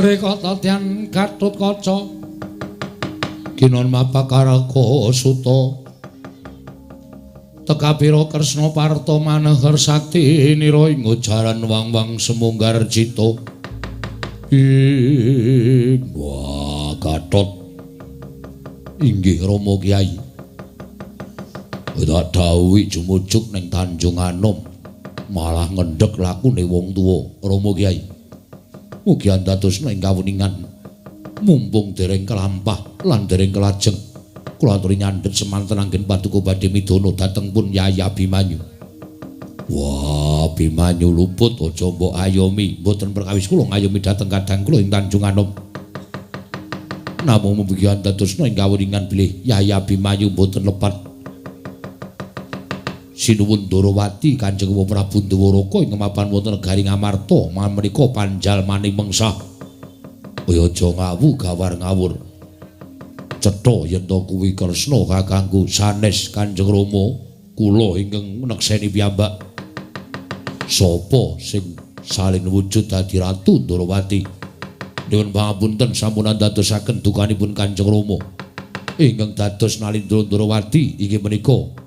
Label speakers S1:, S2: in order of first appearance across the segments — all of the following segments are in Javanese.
S1: Rekata Tyan Gatotkaca Ginon Mapakaraka Suta Tekapira Kresna Parta Maneher Sakti nira ing jaran wang-wang semunggar cita. Ing wah Gatot inggih Rama Kyai. Tak dawuhi jumujuk ning Tanjung Anom malah ngendhek lakune wong tuwa Rama Kyai. Mugi andadosna ing kawuningan mumpung dereng kelampah lan dereng kelajeng kula aturi nyandhet semanten anggen paduka badhe midana dhateng pun Yayi Abimanyu. Wah, Abimanyu luput aja mbok ayomi, mboten perkawis kula ngayomi dhateng kadang kula ing Tanjung Anom. Namung mugi andadosna ing kawuningan bilih Yayi Abimanyu mboten lepat. Sinuwun Ndorowati Kanjeng Prabu Ndwaraka ing mapan wonten negari Ngamarta menika panjalmaning mengsah. Kaya aja ngawu gawar ngawur. Cetha yen to kuwi Kresna kakangku sanes Kanjeng Rama kula ingkang nekseni piyambak. Sapa sing salin wujud dadi Ratu Ndorowati? Nyuwun pangapunten sampun andadosaken dukanipun Kanjeng Rama. Ingkang dados Nalindra Ndorowati inggih menika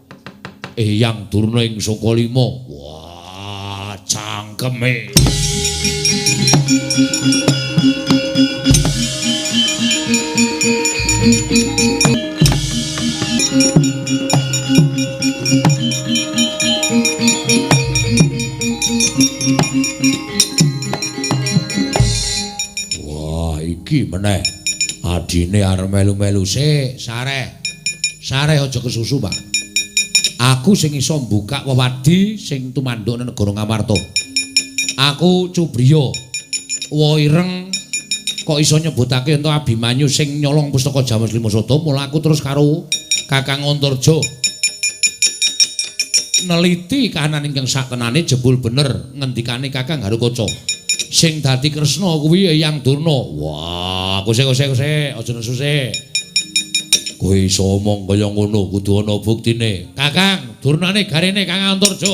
S1: Eyang Durna ing Sukalima. Wah, cangkeme. Wah, iki meneh. Adine arep melu-melu sik, sareh. Sareh aja kesusu, Pak. Aku sing iso mbukak wewadi sing tumanduk nang negara Ngamarta. Aku Cubriya wa ireng kok iso nyebutake ento Abimanyu sing nyolong pustaka Jamus Lima Sada, mula aku terus karo Kakang Antarja neliti kahanan ingkang sakenane jebul bener ngendikane Kakang Garukaca. Sing dadi Kresna kuwi Eyang Durna. Wah, kose aja nesu sik. Kowe iso omong kaya ngono kudu ana buktine. Kakang, durnane garene Kakang Antarja.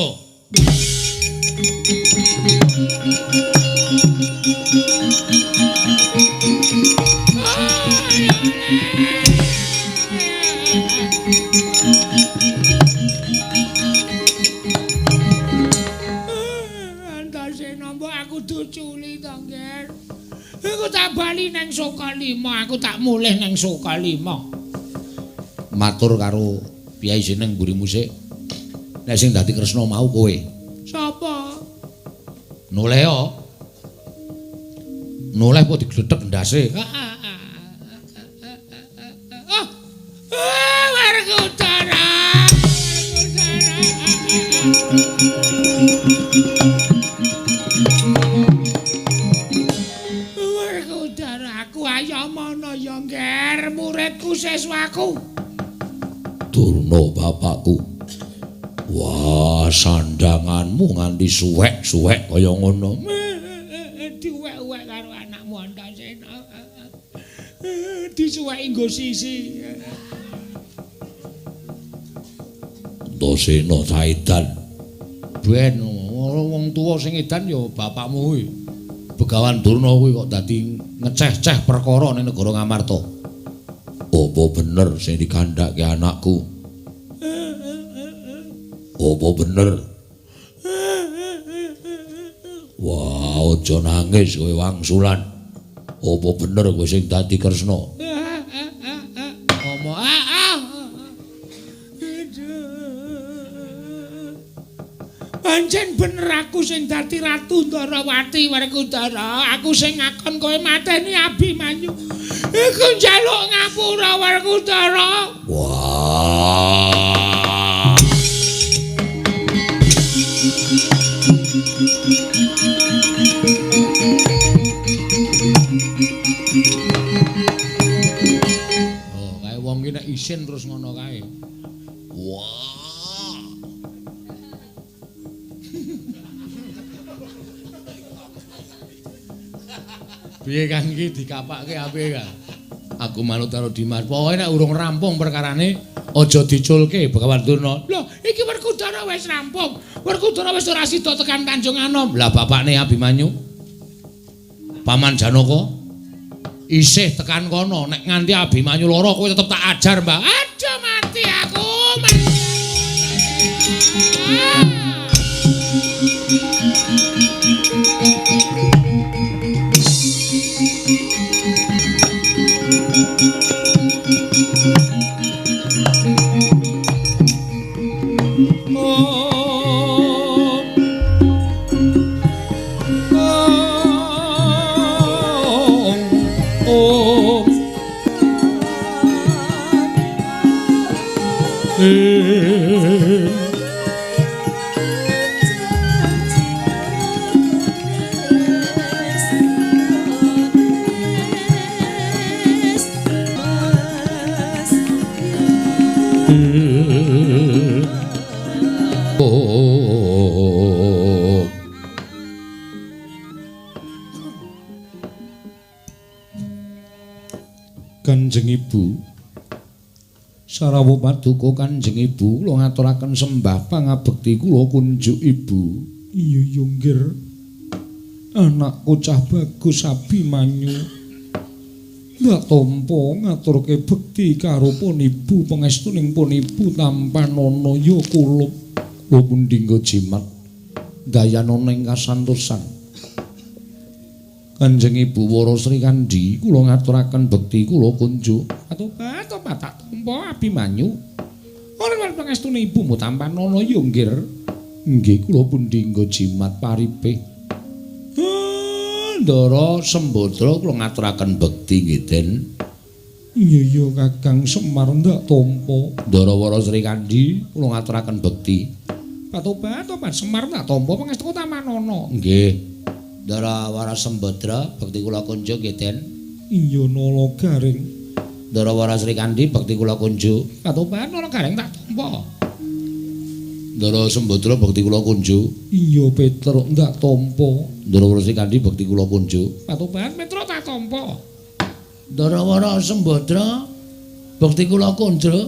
S2: Antasena mbok aku duculi to, Nger. Iku tak bali nang Sukalima, aku tak mulih nang Sukalima.
S1: Matur karo piyai seneng mburi musik. Nek sing dadi Kresna mau kowe.
S2: Sapa?
S1: Noleh yo. Noleh apa diglethek ndase?
S2: Ah, Werkudara. Werkudara, aku ayo mono ya, Nger, muridku siswaku.
S1: Durna bapakku. Wah, sandanganmu nganti suwek-suwek kaya ngono.
S2: Diwek-wek karo anakmu Antasena. Disuweki nggo sisi.
S1: Antasena saedan. Ben wong tuwa sing edan ya bapakmu kuwi. Begawan Durna kuwi kok dadi ngeceh-ceh perkara ning negara Ngamarta. Apa bener sing dikandhake anakku? Apa bener? Wah, aja nangis kowe wangsulan. Apa bener kowe sing dadi Kresna?
S2: Omo Pancen bener aku sing dadi Ratu Ndorowati Werkudara. Aku sing ngakon kowe mateni Abimanyu. Iku njaluk ngapura Werkudara.
S1: Wah. Oh, kae wong ki nek isin terus ngono kae. Wah. Piye Kang iki dikapake apike Kang? Aku manut karo Dimas. Pokoke nek urung rampung perkarane aja diculke Begawan Durna.
S2: Lho, iki Werkudara wis rampung. Werkudara wis ora sida tekan Tanjung Anom.
S1: Lah bapakne Abimanyu Paman Janaka isih tekan kono. Nek nganti Abimanyu lara kowe tetep tak ajar, Mbah.
S2: Aja mati aku. Mati.
S1: Kanjeng Ibu, sarawuh paduka Kanjeng Ibu, kula ngaturaken sembah pangabekti kula kunjuk Ibu.
S2: Iya ya nggir. Anakku cah bagus Abimanyu. Ndak tampa ngaturke bekti karo pun Ibu, pangestuning pun Ibu tampanana ya kula.
S1: Kula mundhingga jimat dayanana ing kasantosan. Kanjeng Ibu Wara Sri Kandi, kula ngaturaken bekti kula kunjuk.
S2: Atobat tobat tak tampa Abimanyu. Ora pangestune ibumu tampanana ya nggir.
S1: Nggih kula pundhingga jimat paripe. Ndara Sembadra kula ngaturaken bekti nggih Den.
S2: Iya ya Kakang Semar ndak tampa.
S1: Ndara Wara Sri Kandi, kula ngaturaken bekti.
S2: Atobat tobat Semar ndak tampa pangestuku tampanana.
S1: Nggih. Ndara Wara Sembadra bekti kula kunjuk nggih Den.
S2: Iya Nala Garing.
S1: Ndara Wara Sri Kandi bekti kula kunjuk.
S2: Patoban Nala Garing tak tampa.
S1: Ndara Sembadra bekti kula kunjuk.
S2: Iya Petruk ndak tampa.
S1: Ndara Wara Sri Kandi bekti kula kunjuk.
S2: Patoban Petruk tak tampa.
S1: Ndara Wara Sembadra bekti kula kunjuk.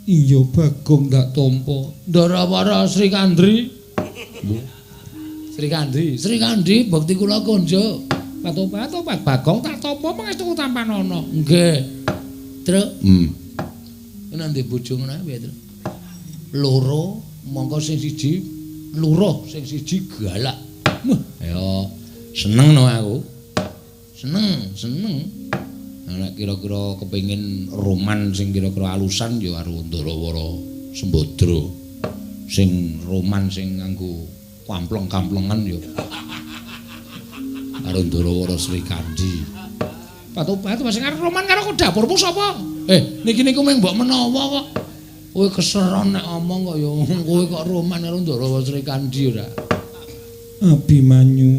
S2: Iya Bagong ndak tampa.
S1: Ndara Wara Sri Kandri. Sri Kandi, Sri Kandi bekti kula kunjuk.
S2: Patobat Bagong tak tampa pangestuku tampanana.
S1: Nggih. Truk. Nek ndek bojo ngono ae piye, Truk? Loro, mongko sing siji luruh, sing siji galak. Wah, ya seneng no aku. Seneng, seneng. Nek kira-kira kepengin roman sing kira-kira alusan ya karo Ndara Wara Sembadra. Sing roman sing nganggo kampleng-kamplengan ya karo Ndara Wara Sri Kandi.
S2: Patobat sing arep roman karo dapurmu sapa?
S1: Niki niku mung mbok menawa kok. Kowe keseron nek omong kok ya kowe kok roman karo Ndara Wara Sri Kandi ora.
S2: Abimanyu,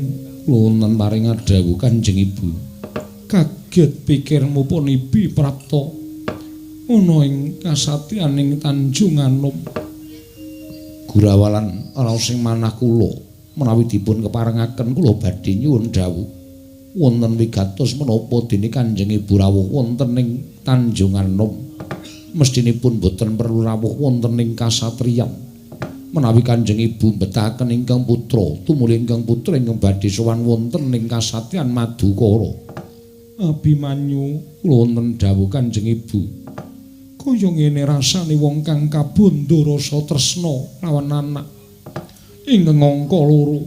S1: kula wonten paring dawuh Kanjeng Ibu.
S2: Kaget pikirmu pun Ibi prapta ana ing kasatyaning Tanjung Anom.
S1: Gurawalan raos sing manah kula menawi dipun keparengaken kula badhe nyuwun dawuh wonten wigatos menapa dene Kanjeng Ibu rawuh wonten ing Tanjung Anom. Mestinipun boten perlu rawuh wonten ing kasatriyan. Menawi Kanjeng Ibu mbetahaken ingkang putra, tumuli ingkang putra ingkang badhe sowan wonten ing kasatriyan Madukara.
S2: Abimanyu,
S1: kula wonten dawuh Kanjeng Ibu.
S2: Kaya ngene rasane wong kang kabondo rasa tresna lawan anak ingkang angka loro.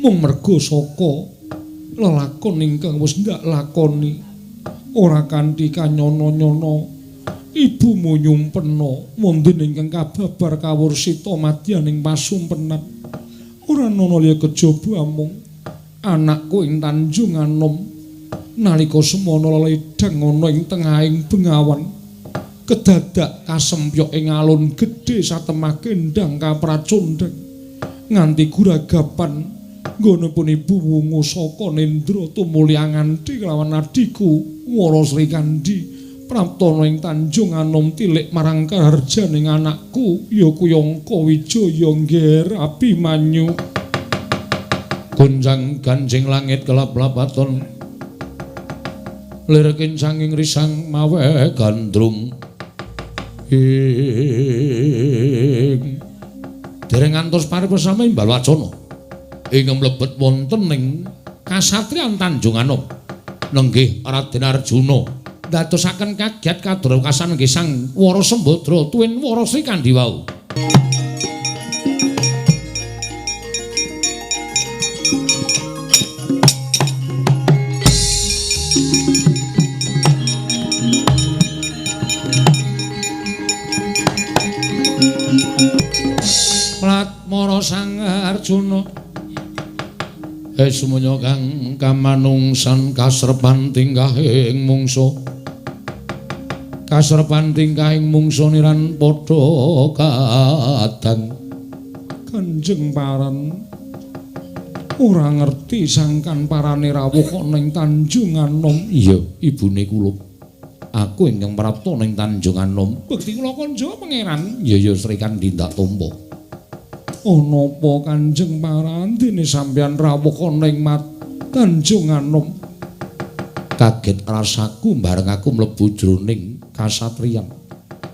S2: Mung merga saka lelakon ingkang wis ndak lakoni ora kanthi kanyono-nyono ibumu nyumpena wonten ingkang kababar kawursita madyaning pasumpenan. Ora ana liya kejaba amung anakku ing Tanjung Anom nalika semana leledang ana ing tengahing bengawan. Kedadak kasempyok ing alun gedhe satemah kendhang kapracundhang nganti guragapan nggonipun ibu wungu saka nendra tumuli anganti kelawan adhiku Wara Sri Kandi praptana ing Tanjung Anom tilik marang kaharjaning anakku ya Kuyangka Wijaya Ngger Abimanyu.
S1: Gonjang ganjing langit kelap-lapaton Lir kincanging risang mawe gandrung. Ing dereng ngantos paripesame imbal wacana ingkang mlebet wonten ing kasatriyan Tanjung Anom. Nenggih Raden Arjuna ndadosaken kagiat kadrokasan nggih Sang Wara Sembadra tuwin Wara Sri Kandi wau. Mara Sang Arjuna sumunya kang kamanungsan kasrepan tingkahing mungsa, kasrepan tingkahing mungsa niran padha kadang.
S2: Kanjeng Paran ora ngerti sangkan parane rawuh ning Tanjung Anom.
S1: Iya, ibune kula. Aku ingkang prapta ning Tanjung Anom.
S2: Bekti kula konjo pangeran.
S1: Iya ya Sri Kandi ndak tampa.
S2: Ana apa Kanjeng Paran dene sampeyan rawuh ning Tanjung Anom?
S1: Kaget rasaku bareng aku mlebu jroning kasatriyan.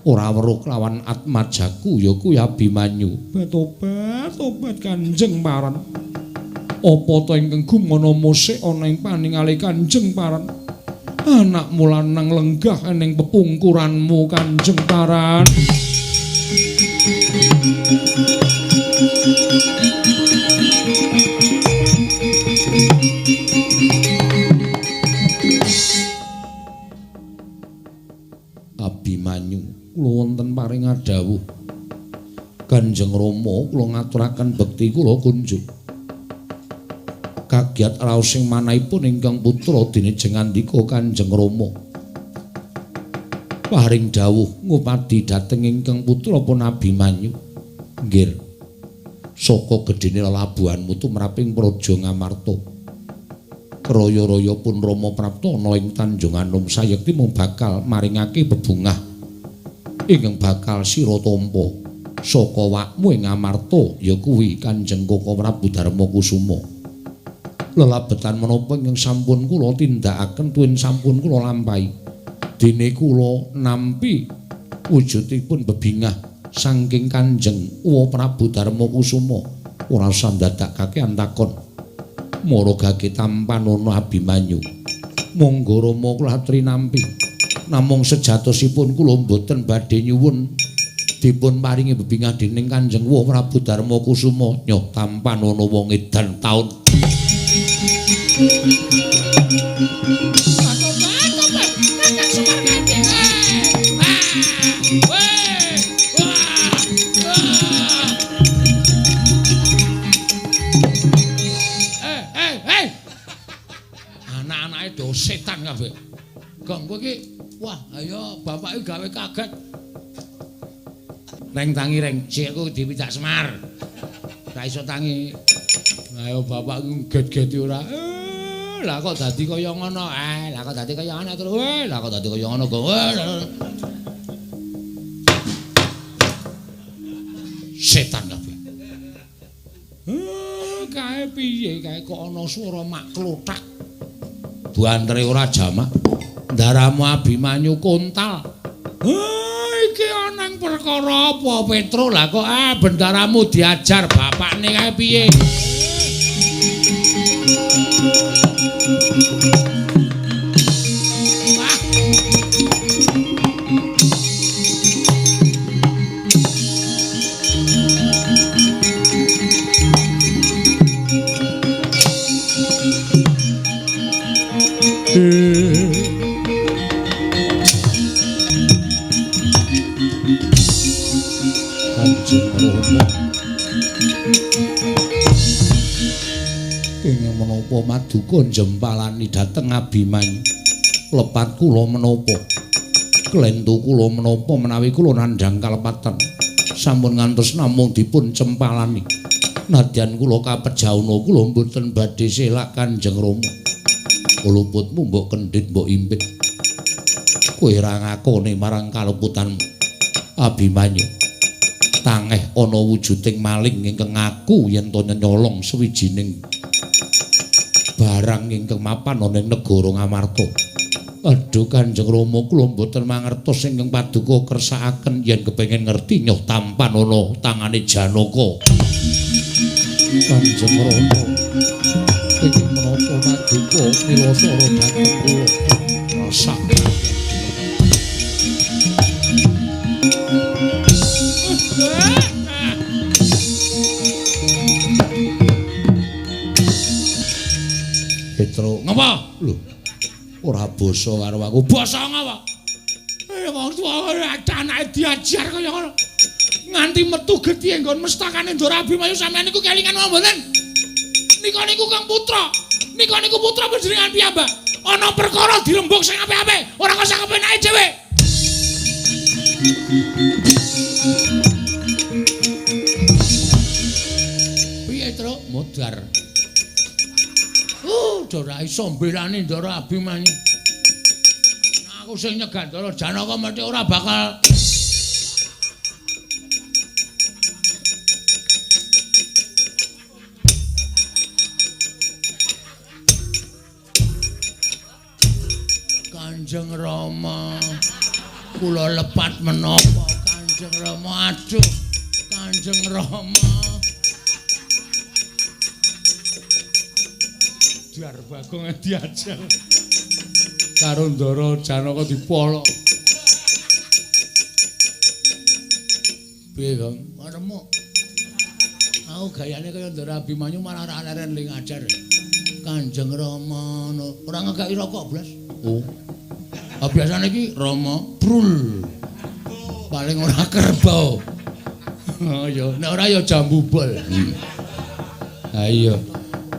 S1: Ora weruh kelawan atmajaku ya kuwi Abimanyu.
S2: Tobat, tobat Kanjeng Paran. Apa ta ingkang gumana musik ana ing paningale Kanjeng Paran? Anakmu lanang lenggah ning pepungkuranmu Kanjeng Paran.
S1: Abimanyu, kula wonten paring adhawuh. Kanjeng Rama kula ngaturaken bekti kula kunjuk. Kagiat raos sing manahipun ingkang putra dene jengandika Kanjeng Rama. Paring dawuh ngupadi dhateng ingkang putra pun Abimanyu. Nggih. Saka gedhene lelabuhanmu tumraping Praja Ngamarta. Raya-raya pun Rama prapta ana ing Tanjung Anom sayekti mung bakal maringake bebungah ingkang bakal sira tampa saka wakmu ing Ngamarta ya kuwi Kanjeng Koko Prabu Darma Kusuma. Lelabetan menapa ingkang sampun kula tindakaken tuwin sampun kula lampahi. Dene kula nampi wujudipun bebingah saking Kanjeng Uwa Prabu Darma Kusuma ora usah ndadakake antakon. Mara gage tampanana Abimanyu. Monggo Rama kula atri nampi. Namung sejatosipun kula mboten badhe nyuwun dipun paringi bebingah dening Kanjeng Uwa Prabu Darma Kusuma. Nyoh tampanana wong edan taun. Anak-anake do setan kabeh. Gong kowe iki, wah ayo bapak iki gawe kaget. Reng tangi reng, sik aku dipidak Semar. Ra iso tangi. Ayo bapak iki get-geti ora. Lah kok dadi kaya ngono? Lah kok dadi kaya ngono terus. Lah kok dadi kaya ngono, Gong. Setan kabeh. Kae piye kae kok ana swara mak klothak. Buantere ora jamak. Ndaramu Abimanyu kontal. Iki ana perkara apa Petro? Lah kok bendaramu diajar bapakne kae piye? Kanjeng Rama kenging menapa maduka njempalani dhateng Abimanyu. Lepat kula menapa, klentu kula menapa menawi kula nandhang kalepatan sampun ngantos namung dipun cempalani. Nadyan kula kapejauna kula mboten badhe selak Kanjeng Rama. Luputmu mbok kendhit mbok impit, kowe ora ngakoni marang kaluputanmu Abimanyu. Tangeh ana wujuding maling ingkang ngaku yen to nyolong sawijining barang ingkang mapan ana ing negara Ngamarta. Aduh Kanjeng Rama, kula mboten mangertos ingkang paduka kersakaken yen kepengin ngerti nyoh tampan ana tangane Janaka. Kanjeng Rama, ingkang menapa paduka milasara dhateng kula. Rasa. Petro, ngapa? Lho. Ora basa karo aku.
S2: Basa ngapa? Wong tuwa anake diajar kaya ngono. Nganti metu getih nggon mestakane Ndara Abimanyu sampeyan niku kelingan apa mboten? Nika niku Kang Putra. Nika niku putra panjenengan piyambak. Ana perkara dirembug sing apik-apik, ora kok sak kepenake dhewe.
S1: Piye, Truk? Modar. Ora iso mbelani Ndara Abimanyu. Aku sing nyegah Ndara Janaka mesti ora bakal. Kanjeng Rama, kula lepat menapa Kanjeng Rama? Aduh, Kanjeng Rama.
S2: Dar Bagong diajar karo Ndara Janaka dipolok.
S1: Piye, Gong? Remuk. Aku gayane kaya Ndara Abimanyu malah ora leren ling ajar. Kanjeng Rama ora ngekeki rokok blas. Oh. Ah biasane iki Rama brul. Paling ora kerbau. Oh ya, nek ora ya jambu bol. Ha iya.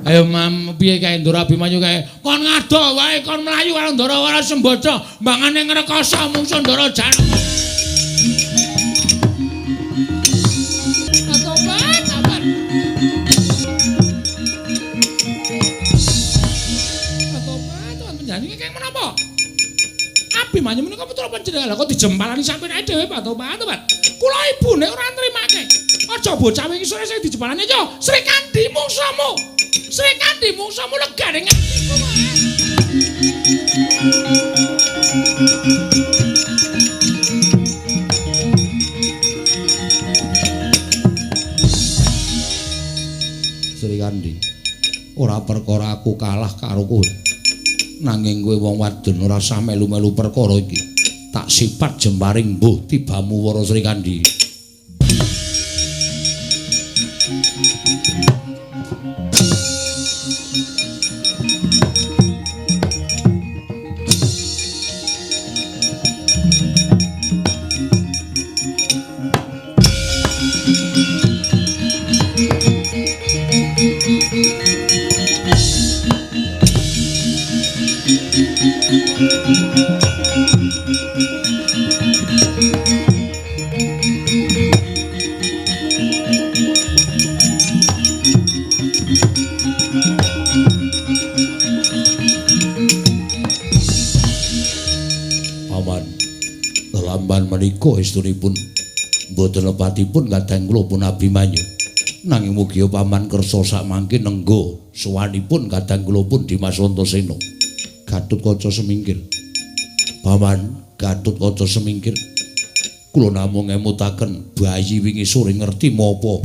S1: Ayo mam, piye kae Ndara Abimanyu kae?
S2: Kon ngadoh wae, kon mlayu karo Ndara Wara Sembaja, mbangane ngrekoso mungsu Ndara Janaka. Tobat, tobat. Tobat, tobat panjenengan iki keng menapa? Abimanyu menika putra panjenengan lha kok dijempalani sampeyan dhewe, Pak Tobat, tobat. Kula ibune ora nrimake. Aja bocah wingi sore sing dijempalani aja. Srikandhi mungsumu. Srikandhi mungsumu legane ngatiku wae.
S1: Srikandhi, ora perkara aku kalah karo kowe. Nanging kowe wong wadon ora usah melu-melu perkara iki. Tak sipat jemparing mbuh tibamu wara Srikandhi. Menika estunipun mboten lepatipun kadang kula pun Abimanyu. Nanging mugi paman kersa sakmangke nenggo sowanipun kadang kula pun Dimas Antasena. Gatotkaca semingkir. Paman Gatotkaca semingkir. Kula namung ngemutaken bayi wingi sore ngerti menapa.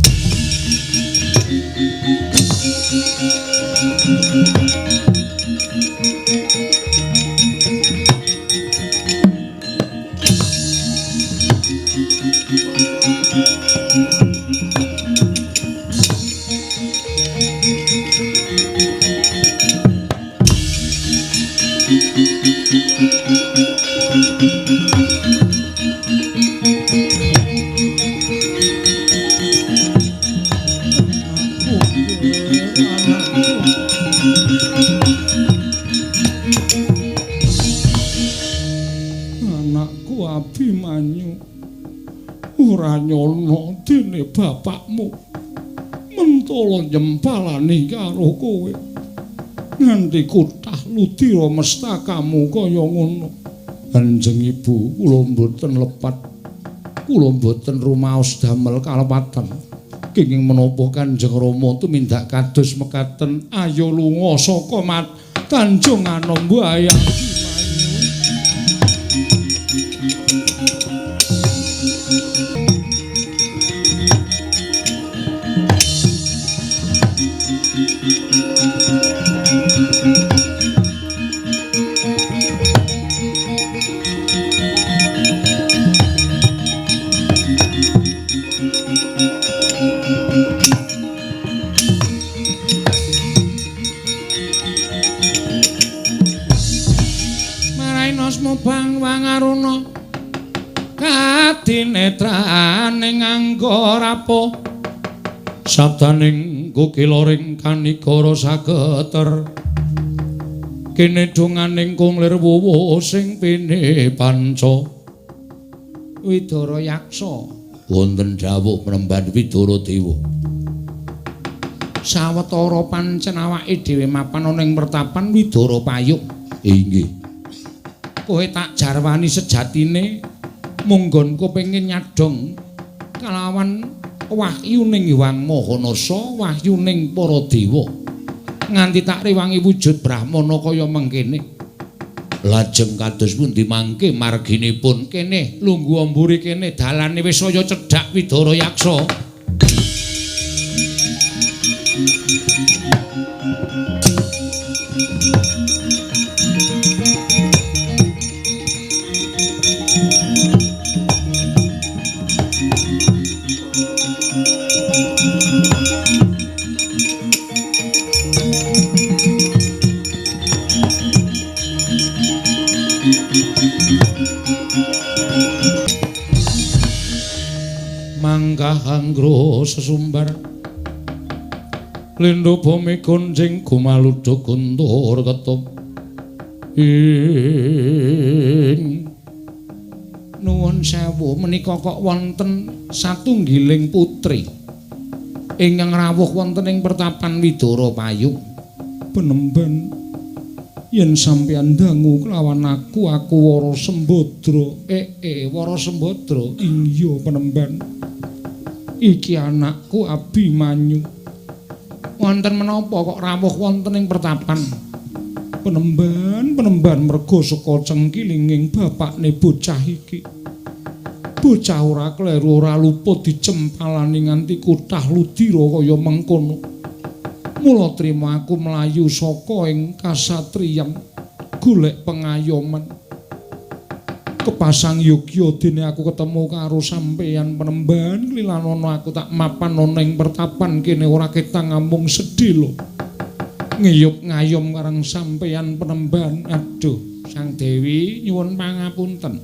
S2: Anakku Abimanyu ora nyono dene bapakmu mentala nyempalani karo kowe nganti kutah ludira mestakamu kaya ngono.
S1: Kanjeng Ibu, kula mboten lepat, kula mboten rumaos damel kalepatan. Kenging menapa Kanjeng Rama tumindak kados mekaten? Ayo lunga saka Mat Tanjung Anom wae Abimanyu.
S2: Karna kadinetrane nganggo rapo
S1: sabdaning kukiloring kanigara sageter kene donganing kunglir wuwu sing pine panca.
S2: Widara Yaksa
S1: wonten dawuh penemban Widara Dewa.
S2: Sawetara pancen awake dhewe mapan ana ing pertapan Widara Payung.
S1: Inggih.
S2: Kowe tak jarwani sejatine munggonku pengin nyadhong kalawan wahyuning Hyang Mahanasa, wahyuning para dewa. Nganti tak rewangi wujud brahmana kaya mengkene.
S1: Lajeng kados pundi mangke marginipun?
S2: Kene lungguh mburi kene dalane wis saya cedhak Widara Yaksa.
S1: Manggah sesumbar lindho bumi gonjing gumaluduk guntur ketum ing
S2: nuwun sewu menika kok wonten satunggiling putri ingkang rawuh wonten ing pertapan Widara Payung.
S1: Penemban yen sampeyan dangu kelawan aku, aku Wara Sembadra.
S2: Wara Sembadra.
S1: Iya penemban, iki anakku Abimanyu.
S2: Wonten menapa kok rawuh wonten ing pertapan?
S1: Penemban, penemban merga saka cengkilinging bapakne bocah iki. Bocah ora kleru ora luput dicempalani nganti kutah ludira kaya mengkono. Mula trima aku mlayu saka ing kasatriyan golek pengayoman. Kepasang yogya dene aku ketemu karo sampeyan penemban, lilanana aku tak mapan ana ing pertapan kene ora ketang amung sedhela. Ngiyup ngayom karang sampeyan penemban.
S2: Aduh, Sang Dewi nyuwun pangapunten.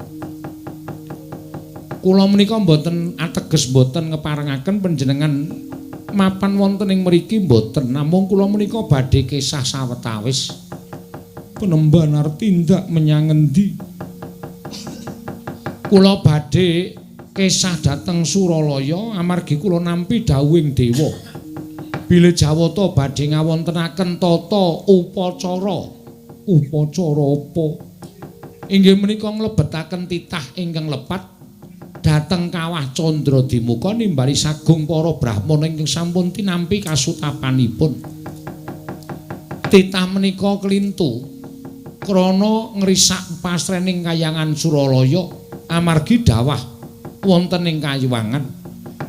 S2: Kula menika mboten ateges mboten ngeparengaken panjenengan mapan wonten ing mriki mboten, namung kula menika badhe kesah sawetawis.
S1: Penemban arep tindak menyang endi?
S2: Kula badhe kesah dhateng Suralaya amargi kula nampi dawuhing dewa. Bilih Jawata badhe ngawontenaken tata upacara.
S1: Upacara apa?
S2: Inggih menika nglebetaken titah ingkang lepat dhateng Kawah Candra Dimuka nimbali sagung para brahmana ingkang sampun tinampi kasutapanipun. Titah menika klintu krana ngrisak pasrening kayangan Suralaya amargi dawah wonten ing kayuwangan.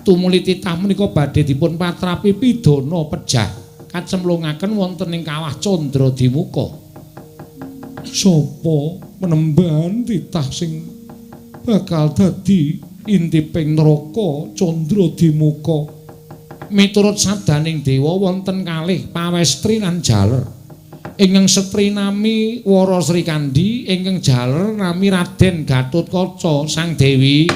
S2: Tumuli titah menika badhe dipun patrapi pidana pejah kacemplungaken wonten ing Kawah Candra Dimuka.
S1: Sapa penemban titah sing bakal dadi intiping neraka Candra Dimuka?
S2: Miturut sabdaning dewa wonten kalih pawestri lan jaler. Ingkang setri nami Wara Srikandhi, ingkang jaler nami Raden Gatotkaca Sang Dewi.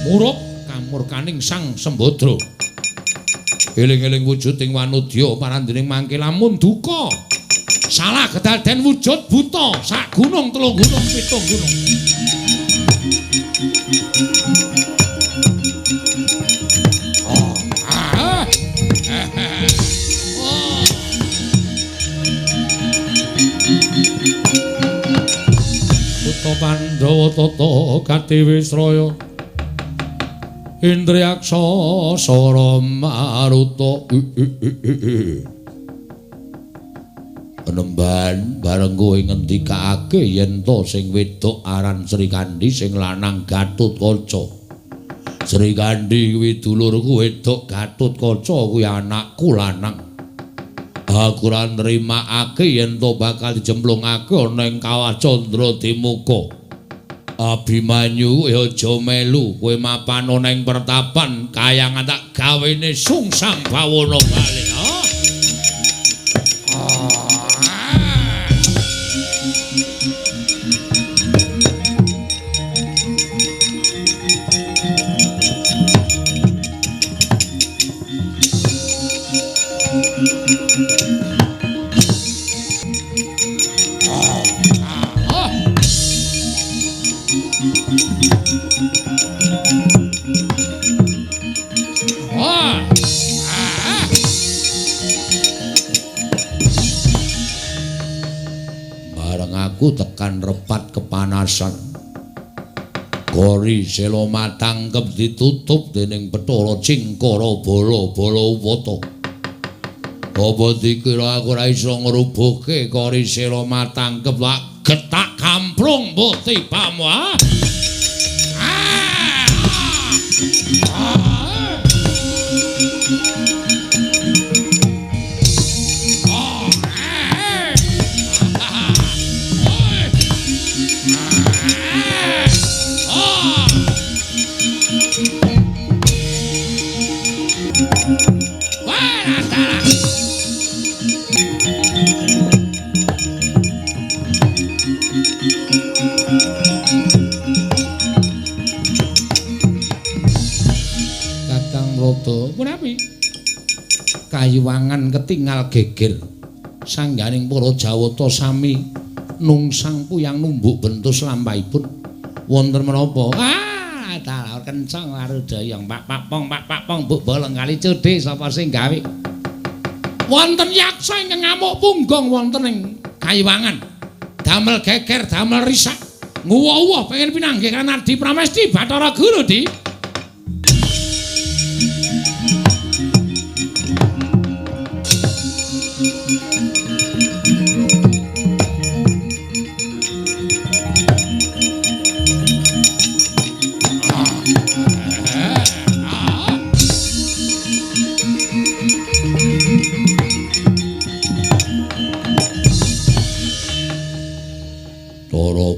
S1: Murup kamurkaning Sang Sembadra. Eling-eling wujuding wanudya parandening mangke lamun duka.
S2: Salah kedaden wujud buta sak gunung telung gunung pitung gunung.
S1: Buta Pandhawa tata katiwisraya Indriyaksa sara maruta. Penemban bareng kowe ngendikake yen to sing wedok aran Srikandhi sing lanang Gatotkaca. Srikandhi kuwi dulurku wedok, Gatotkaca kuwi anakku lanang. Aku ora nrimakake yen to bakal dijemplungake ana ing Kawah Candra Dimuka. Abimanyu aja melu kowe mapan ana ing pertapan kayangan tak gawene sungsang bawana bali. Bareng aku tekan repat kepanasan. Kori Sela Matangkep ditutup dening Bathara Cingkara Bala-bala Uwata. Apa dikira aku ora iso ngrubuhke Kori Sela Matangkep lak getak kamplung mbok tibamu ah. Kayiwangan ketingal geger sangganing para Jawata sami nungsang puyang numbuk bentus lampahipun wonten menapa ah dalah kenceng warudayang pak pak pong pak pak pong mbok bolong kali cudhe sapa sing gawe wonten yaksa ingkang ngamuk punggung wonten ing kayiwangan damel geger damel risak nguwuh-uwuh pengen pinanggih kan Adi Pramesti Bathara Guru di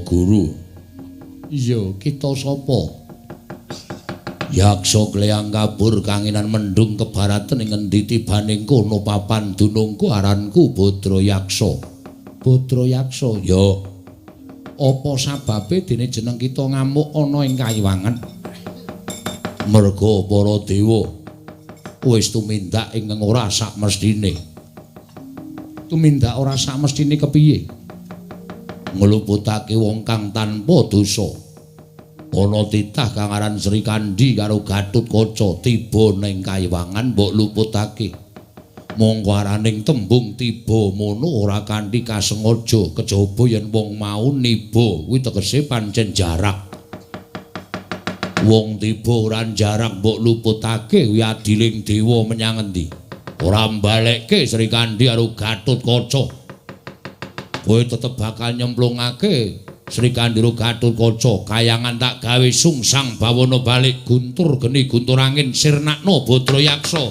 S1: Guru. Iya, kita sapa? Yaksa kleyang kabur kanginan mendung kebaratan ing ngendi tibaning kono papan dunungku aranku Badra Yaksa. Badra Yaksa, ya. Apa sababe dene jeneng kita ngamuk ana ing kayiwangan? Merga para dewa wis tumindak ingkang ora sakmestine. Tumindak ora sakmestine kepiye? Ngluputake wong kang tanpa dosa. Ana titah kang aran Sri Kandi karo Gatotkaca tiba ning kayiwangan mbok luputake. Mongko araning tembung tiba mono ora kanthi kasengaja kejaba yen wong mau niba kuwi tegese pancen jarak. Wong tiba ora jarak mbok luputake kuwi adiling dewa menyang endi? Ora mbalekke Sri Kandi karo Gatotkaca. Kowe tetep bakal nyemplungake Sri Kandi karo Gatotkaca kayangan tak gawe sungsang bawana balik guntur geni guntur angin sirnakno Badra Yaksa.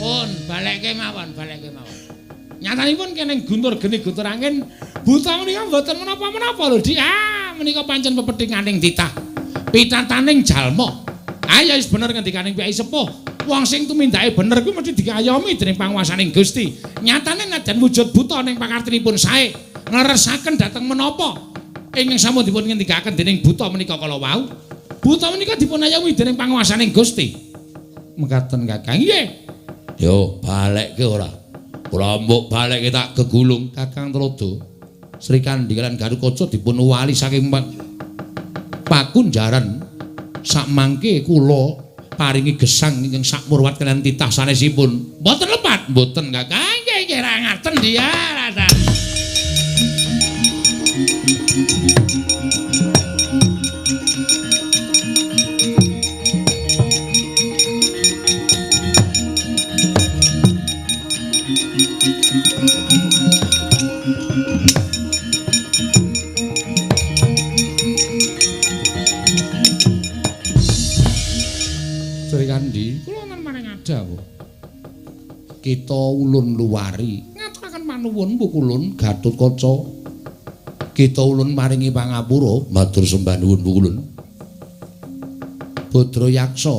S1: Pun balekke mawon, balekke mawon. Nyatanipun keneng guntur geni guntur angin buta menika mboten menapa-menapa lho Dik. Ah, menika pancen pepethinganing titah. Pitataning jalma. Ah ya wis bener ngendikaning Kyai Sepuh. Wong sing tumindake bener kuwi mesti diayomi dening panguwasaning Gusti. Nyatane najan wujud buta ning pakartinipun sae, ngleresaken dhateng menapa ingkang sampun dipun ngendikaken dening buta menika kala wau. Buta menika dipun ayomi dening panguwasaning Gusti. Mekaten Kakang. Nggih. Yo balekke ora. Ora mbok balekke tak gegulung Kakang Trada. Sri Kandi lan Gatotkaca dipun wali saking pakunjaran sakmangke kula paringi gesang ingkang sakmurwat kaliyan titah sanesipun. Mboten lepat, mboten Kakang. Nggih nggih ra ngaten dia rasa. Kita ulun luwari ngaturaken panuwun Pukulun Gatotkaca. Kita ulun maringi pangapura matur sembah nuwun Pukulun. Badra Yaksa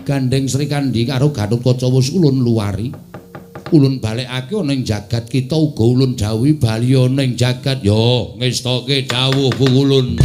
S1: gandeng Sri Kandi karo Gatotkaca wis ulun luwari. Ulun balekake ana ing jagat kita uga ulun dawuhi bali ana ing jagat. Yo ngestoke dawuh Pukulun.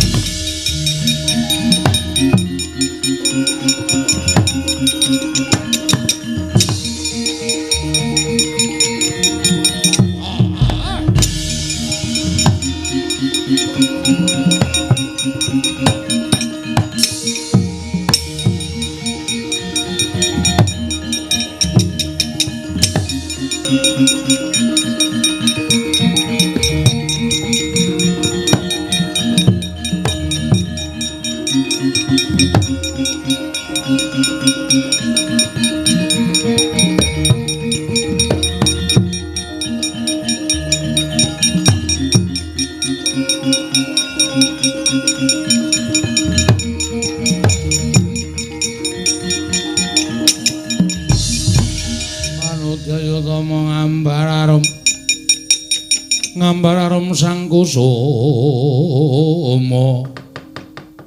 S1: Ngambar arum sang kusuma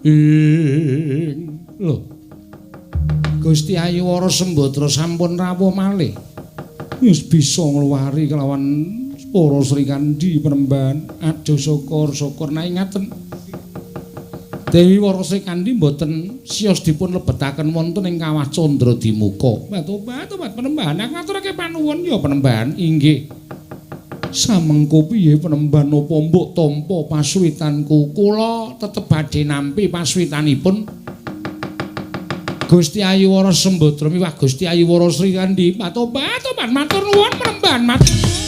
S1: ing lho Gusti Ayu Wara Sembadra sampun rawuh malih wis bisa ngluwari kelawan para Srikandhi Penemban. Aduh syukur-syukur nek ngaten Dewi Wara Srikandhi mboten siyos dipun lebetaken wonten ing kawah Candra Dimuka. Tobat-tobat Penemban aku ngaturake panuwun ya Penemban. Inggih. Samengko piye Penemban napa mbok tampa pasuwitanku? Kula tetep badhe nampi pasuwitanipun Gusti Ayu Wara Sembadra miwah Gusti Ayu Wara Srikandhi. Tobat-tobat matur nuwun Penemban, matur nuwun.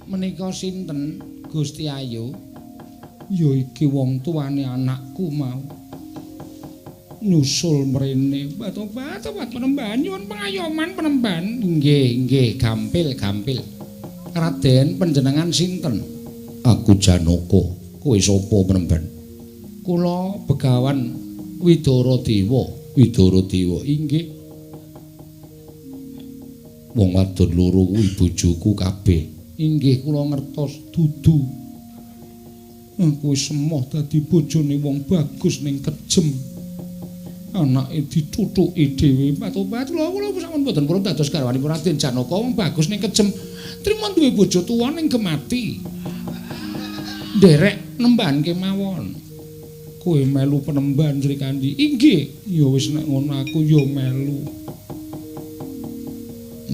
S1: Menika sinten Gusti Ayu? Ya iki wong tuane anakku mau nyusul mrene. Tobat-tobat Penemban nyuwun pengayoman Penemban. Nggih, nggih, gampil-gampil. Raden panjenengan sinten? Aku Janaka. Kowe sapa Penemban? Kula Begawan Widara Dewa. Widara Dewa inggih. Wong wadon loro kuwi bojoku kabeh. Inggih kula ngertos dudu. Aku wis emoh dadi bojone wong bagus ning kejem. Anake dithuthuki dhewe. Tobat kula sampun mboten purun dados garwanipun Raden Janaka wong bagus ning kejem. Trima duwe bojo tuwa ning gemati. Nderek nemban kemawon. Kowe melu Penemban Srikandhi. Inggih. Ya wis nek ngono aku ya melu.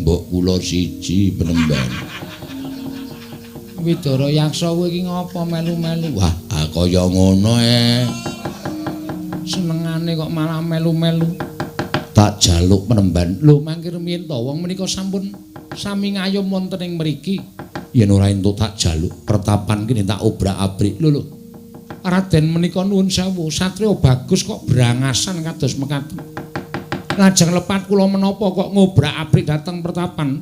S1: Mbok kula siji Penemban. Widara Yaksa kowe iki ngapa melu-melu? Wah, kaya ngono e. Senengane kok malah melu-melu. Tak jaluk Penemban. Lho mangke rumiyin to wong menika sampun sami ngayom wonten ing mriki. Yen ora entuk tak jaluk pertapan kene tak obrak-abrik. Lho lho. Raden menika nuwun sewu, satriya bagus kok brangasan kados mekaten. Lajeng lepat kula menapa kok ngobrak-abrik dhateng pertapan?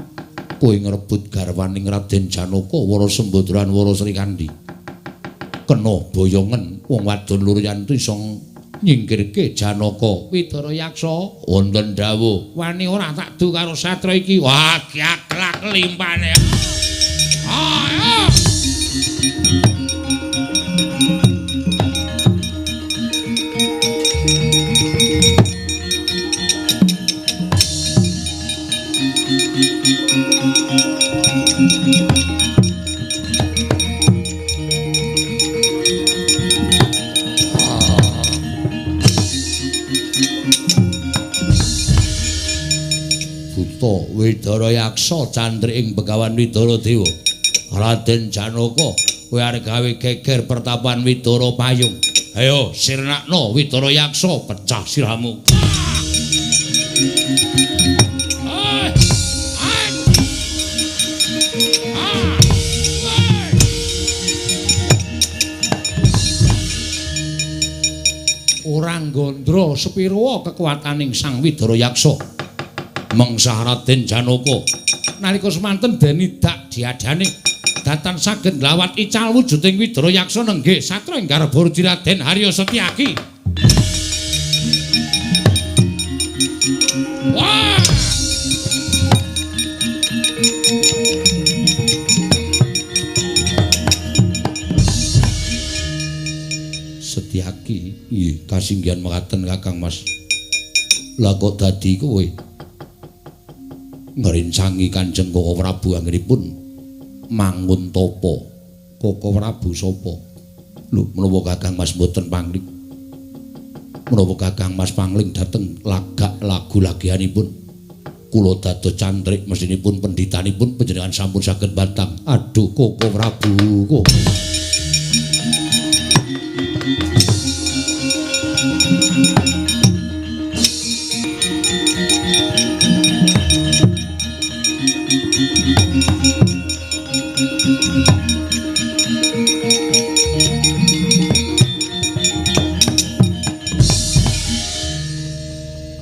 S1: Kowe ngrebut garwaning Raden Janaka Wara Sembadra lan Wara Srikandhi. Kena boyongen wong wadon loro yantu iso nyingkirke Janaka. Widara Yaksa wonten dawuh, wani ora tak du karo satra iki. Wah, gaglak limpane. Ah. Buta Widara Yaksa candrik ing Begawan Widara Dewa. Raden Janaka, kowe arep gawe geger pertapan Widara Payung. Ayo sirnakno Widara Yaksa, pecah sirahmu. Ora nggondro sepira kekuataning Sang Widara Yaksa. Mengsah Raden Janaka nalika semanten denidak diadane datan saged nglawat ical wujuding Widara Yaksa nenggih satra ing garba Raden Harya Setyaki. Wah! Setyaki. Nggih, kasinggihan mekaten Kakang Mas. Lah kok dadi kowe ngrencangi Kanjeng Koko Prabu anggenipun mangun tapa? Koko Prabu sapa? Lho, menawa Kakang Mas mboten pangling. Menawa Kakang Mas pangling dhateng lagak lagu lagianipun kula dados cantrik mesinipun pendhitanipun panjenengan sampun saged batang. Aduh Koko Prabu, kok.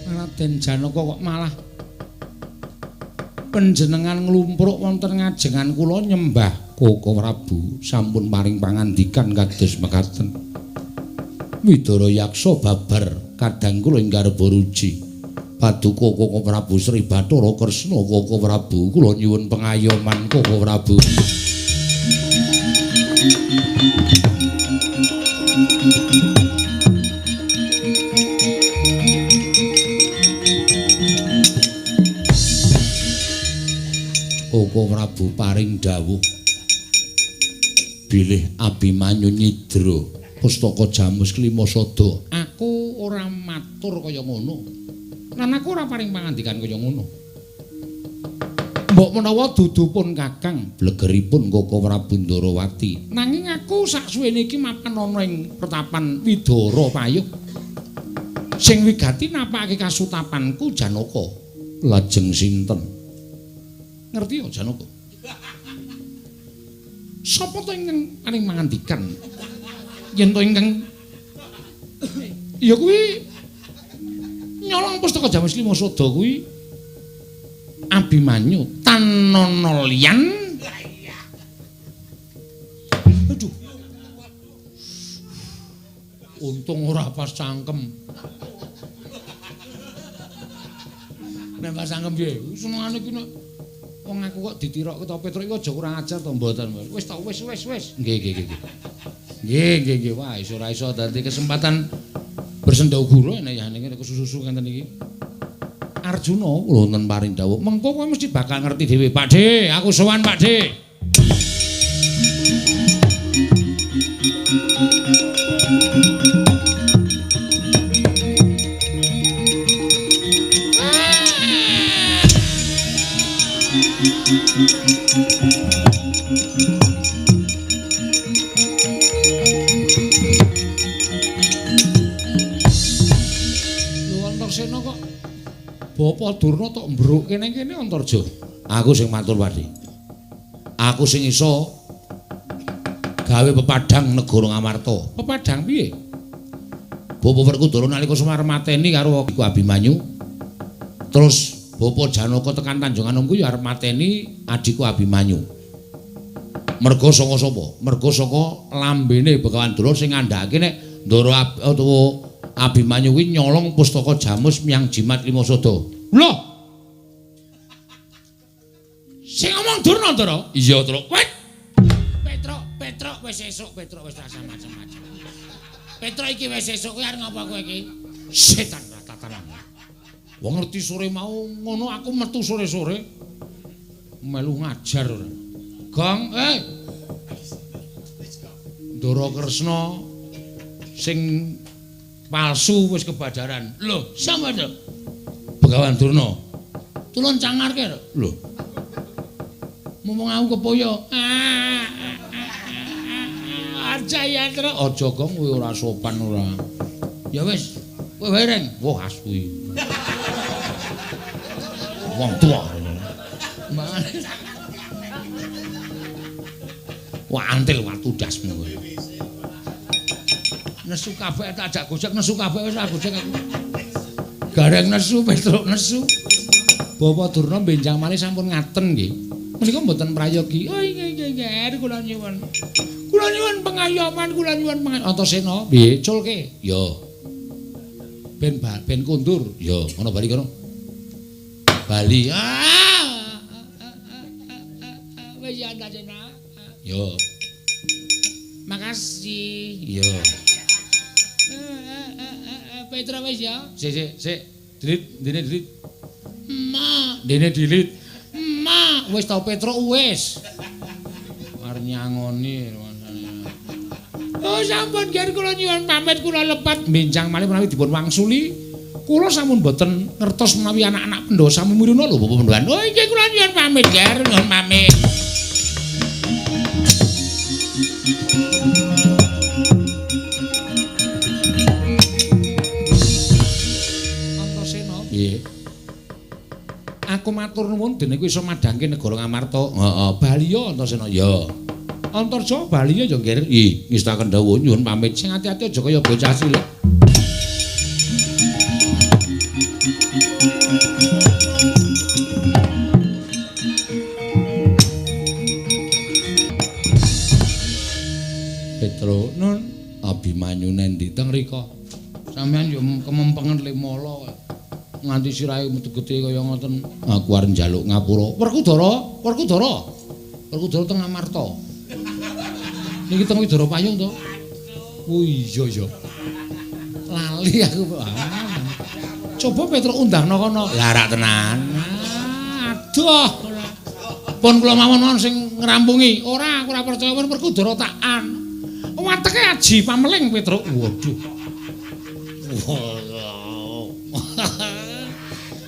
S2: Raden Janaka kok malah panjenengan nglumpruk wonten ngajengan kula nyembah Koko Prabu sampun paring pangandikan kados mekaten. Widara Yaksa babar kadang kula ing garba ruji. Paduka Koko Prabu Sri Bathara Kresna Koko Prabu kula nyuwun pengayoman Koko Prabu. Koko Prabu paring dawuh bilih Abimanyu nyidra pustaka Jamus Klima Sada. Aku ora matur kaya ngono. Lan aku ora paring pangandikan kaya ngono. Mbok menawa dudupun Kakang blegeripun Koko Prabu Ndarawati. Nanging aku saksuwene iki mapan ana ing pertapan Widara Payuh. Sing wigati napakake kasutapanku Janaka.
S1: Lajeng sinten?
S2: Ngerti ya Janaka? Sapa to ingkang paring mangandikan? Yen to ingkang ya kuwi nyolong pustaka Jamus Lima Sada kuwi Abimanyu tanana liyan. Aduh. Untung ora pas cangkem. Nek pas cangkem piye? Senengane iki nek wong aku kok ditirokke to Petruk iki aja kurang ajar to mboten. Wis to wis wis wis. Nggih nggih nggih. Nggih nggih nggih. Wah iso ora iso dadi kesempatan bersenda guru nek ya niki kesusu ngenten iki. Arjuna
S1: kula wonten paring dawuh.
S2: Mengko kowe mesti bakal ngerti dhewe, Pak De. Aku sowan Pak De. Lho Antarsena kok Bapak Durna tok mbruk kene-kene Antarja.
S1: Aku sing matur Pak De. Aku sing iso gawe pepadhang negara Ngamarta.
S2: Pepadhang piye?
S1: Bapak Werkudara nalika Semar mateni karo iku Abimanyu. Terus Bapak Janaka tekan Tanjung Anom kuwi arep mateni adhiku Abimanyu. Merga saka sapa? Merga saka lambene Begawan Durna sing ngandhakake nek Ndara utawa Abimanyu kuwi nyolong pustaka Jamus miyang Jimat Lima Sada.
S2: Lho. Sing ngomong Durna, Ndara?
S1: Iya, Truk.
S2: Wit. Petruk, Petruk wis esuk, Petruk wis rasa macem-macem. Petruk iki wis esuk kowe arep ngopo kowe iki? Setan tatanan. Wong ngerti sore mau ngono aku metu sore-sore melu ngajar ora. Gong, eh. Ndara Kresna sing palsu wis kebadaran. Lho, sapa to?
S1: Begawan Durna.
S2: Tulung cangarke lho.
S1: Lho.
S2: Ngomong aku kepoyo. Aja ya, Truk.
S1: Aja gong kowe ora sopan ora.
S2: Ya wis, kowe wae reng.
S1: Wah, asu iki. Wong tua. Wah, antil watu dasmu kowe.
S2: Nesu kabeh tak ajak gojek, nesu kabeh wis tak gojek aku. Gareng nesu, Petruk nesu. Bapak Durna benjang malih sampun ngaten nggih. Menika mboten prayogi. Oh nggih nggih nggih, kula nyuwun. Kula nyuwun pengayoman, kula nyuwun pengayoman.
S1: Antasena, piye culke? Ya.
S2: Ben ben kondur.
S1: Ya, ngono bali kono. Bali.
S2: Ah. Wis ya Antasena.
S1: Ya.
S2: Makasih.
S1: Ya.
S2: Petro wis ya.
S1: Sik sik sik. Delete, dene delete.
S2: Ma,
S1: dene delete.
S2: Ma,
S1: wis tau Petro wis. Arep nyangoni rumangsane.
S2: Oh sampun ger kula nyuwun pamit kula lepat
S1: benjang malih menawi dipun wangsuli. Kula sampun boten ngertos menawi anak-anak Pandhawa sami miruna lho Bapak Pandhawan.
S2: Oh inggih kula nyuwun pamit ger, nyuwun pamit.
S1: Antasena. Nggih. Aku matur nuwun dene kuwi iso madhangke negara Ngamarta. Heeh, baliya Antasena. Ya. Antarja baliya ya nggih. Nggih, ngestaken dawuh nyuwun pamit. Sing ati-ati aja kaya bocah cilik. Petro nun Abimanyu nendi teng rika. Sampeyan yo kemempengen limala nganti sirahe metu gedhe kaya ngoten. Aku arep njaluk ngapura. Werkudara, Werkudara. Werkudara teng Amarta. Niki teng Widara Payung to? Oh iya iya. Lali aku. Coba Petro undangno kono. Lah rak tenan.
S2: Aduh.
S1: Pun kula mawon sing ngrampungi.
S2: Ora, aku ora percaya pun Werkudara takan. Wateke aji pameling Petro.
S1: Waduh.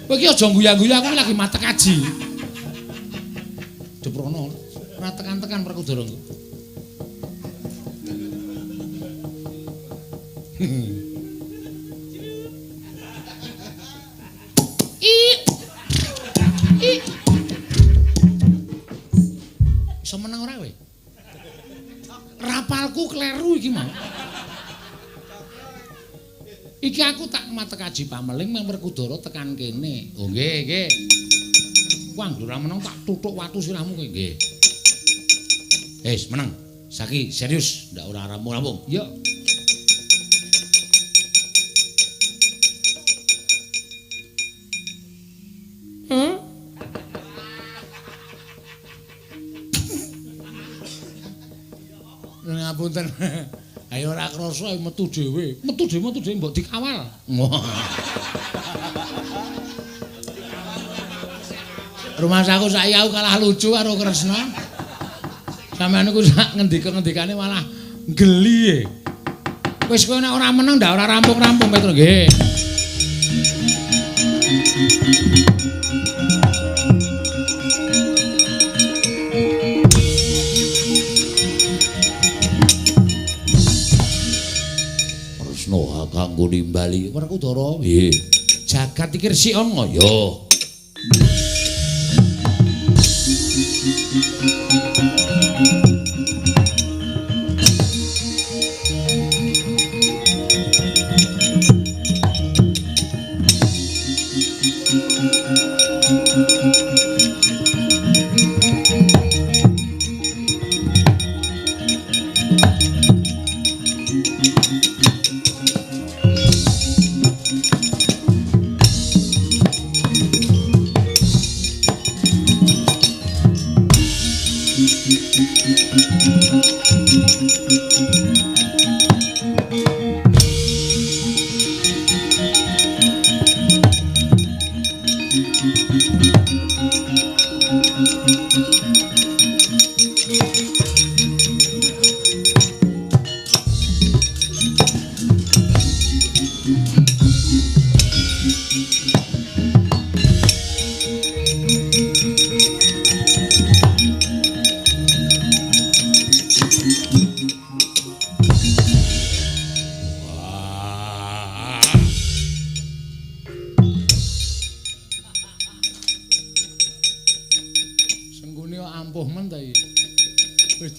S1: Kowe iki aja guya-guyu aku lagi matek aji. Deprono ora tekan-tekan Werkudara engko.
S2: I. I.
S1: Iso menang ora kowe?
S2: Rapalku kleru iki mau.
S1: Iki aku tak matek aji pameling meng Werkudara tekan kene. Oh nggih, nggih. Wah, ora menang tak tutuk watu sirahmu kowe nggih. Wis menang. Saiki serius, ndak ora rampung-rampung. Yo. Ngapunten. Ayo ora krasa metu dhewe. Metu dhewe, metu dhewe mbok dikawal. Rumasaku saiki aku kalah lucu karo Kresna. Sampeyan niku sak ngendika-ngendikane malah geli e. Wis kowe nek ora meneng ndak ora rampung-rampung Petro nggih. Kanggo nimbali Werkudara. Nggih. Jagat iki resik ana ya.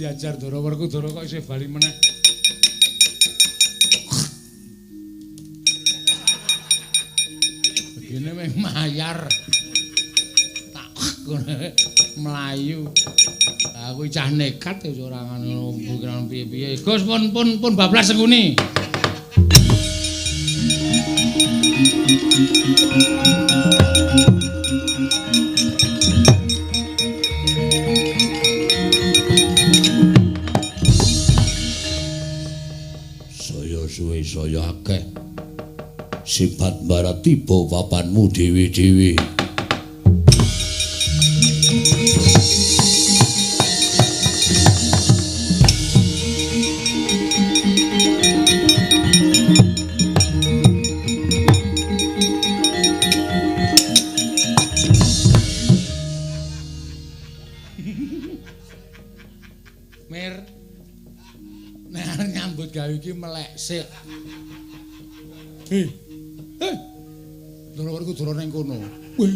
S1: Diajar Ndara Werkudara kok isih bali meneh. Begene meh mayar. Tak ngono mlayu. Aku cah nekat wis ora ngono pikiran piye-piye. Gus pun bablas sengkuni. Saya akeh. Sibat barat tiba papanmu dhewe-dhewe.
S2: Mir. Nek arep nyambut gawe iki melek sik. Hei. Hei. Ndara Werkudara ning kono. Wih.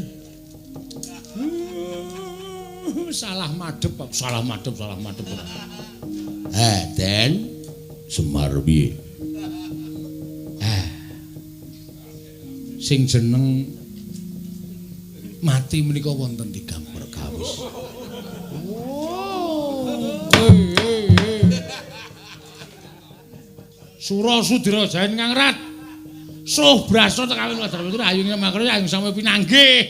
S2: Salah madhep, salah madhep, salah madhep.
S1: Eh, Den, Semar piye?
S2: Eh. Sing jeneng mati menika wonten tigang perkawis. Oh. Hei, hei, hei. Sura Sudira Jayan Kang Rat. Suh brasa tek kawin wadar putra ayu makro ayu sampe pinanggih.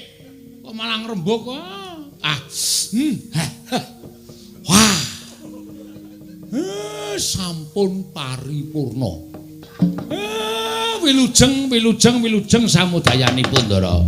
S2: Kok malah ngrembug. Ah.
S1: Wah. Sampun paripurna.
S2: Wilujeng wilujeng wilujeng samudayanipun, Ndara.